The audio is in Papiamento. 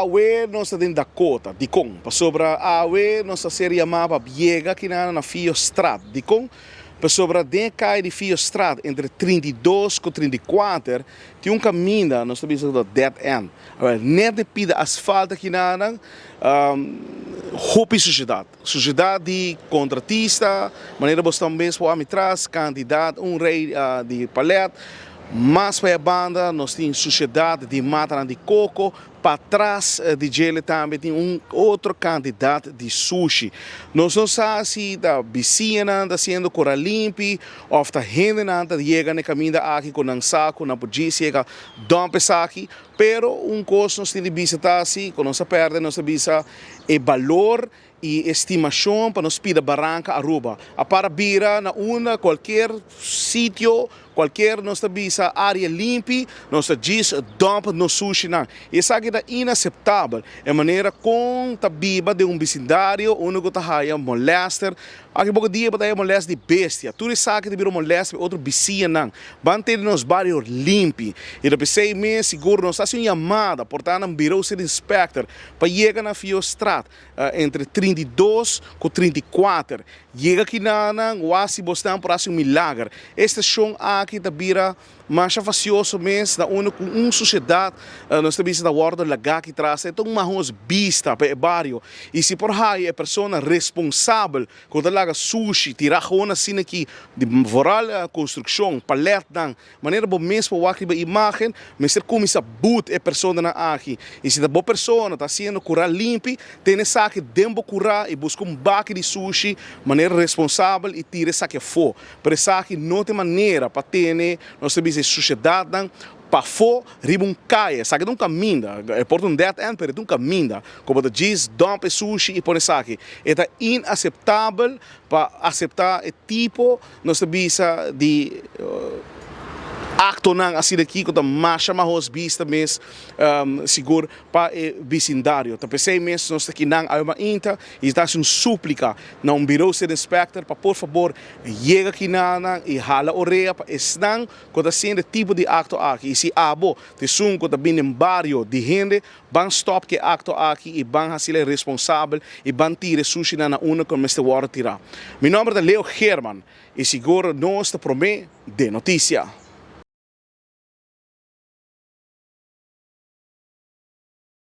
Awe nos ta den Dakota. Dikon? Pasobra awe nos ta ser yamá pa yega kinan na Fiostraat. Dikon? Pasobra den e kai di Fiostraat entre 32 ku 34 tin un kaminda nos ta bisa ku ta dead end. Awor net e pida asfalt akinanan hopi sushedat. Sushedat di kontratista, manera bo sta mes por ami tras, kantidat un rei di palet. Mas pa e banda nos tin sushedat di matanan di koko, patras di djele tambe tin un otro kantidat di sushi. Nos no sa si ta bisiñanan ta hasiendo kora limpi òf ta hendenan ta yega na e kaminda aki ku nan sa ku nan por djis yega dòmp esaki. Pero un kos nos tin di bisa ta si ku nos a pèrdè nos ta bisa e balor i estimashon pa nos pida baranka Aruba a para bira na unda kualkier sitio kualkier nos ta bisa área limpi nos ta djis dòmp nos sushinan i esaki ta inaseptabel e manera kon ta biba den un bisindario unda ku ta haya molèster. Aki poko dia bo ta haya molèst di bestia. Tur esaki ta bira un molèst pa e otro bisiñanan. Ban tene nos bario limpi. I ta p'esei mes sigur nos ta hasi un yamada por ta nan Bureau City Inspector pa yega na Fiostraat entre 32 ku 34. Yega kinanan, wak si bosnan por hasi un milager. E stashon aki ta bira Masha fasioso mes na unda ku un susiedat nos ta bisa ta wòrdu lagá aki tras. E ta un mahos bista pa e bario i si por haya e persona responsabel ku ta laga sushi tirá gewoon asina aki di vooral konstrukshon, palètnan, manera bo mes por wak riba imágen mester kuminsá but e personanan aki i si ta bo persona ta hasiendo kurá limpi tene esaki den bo kurá i buska un baki di sushi manera responsabel i tira esaki afó. Pero esaki no ta e manera pa tene, nos ta bisa, e sushedatnan pafó riba un kaya. Esaki ta un kaminda, e por ta un dead end, pero e ta un kaminda ku bo ta djis dump e sushi i pone esaki. E ta inaseptabel pa aseptá e tipo, nos ta bisa, di aktonan asina aki ku ta masha mahos bista mes sigur pa e bisindario. Ta p'esei mes nos ta kinan awe mainta i ta hasi un súplika na un Bureau City Inspector pa por fabor yega kinanan i hala orea pa esnan ku ta hasiendo e tipo di akto aki. I si abo ta esun ku ta bini den bario di hende, ban stòp ku e akto aki i ban hasiel responsabel i ban tira e sushinan na unda ku mester wòrdu tirá. Mi nòmber ta Leo Geerman i sigur nos ta promé den notisia.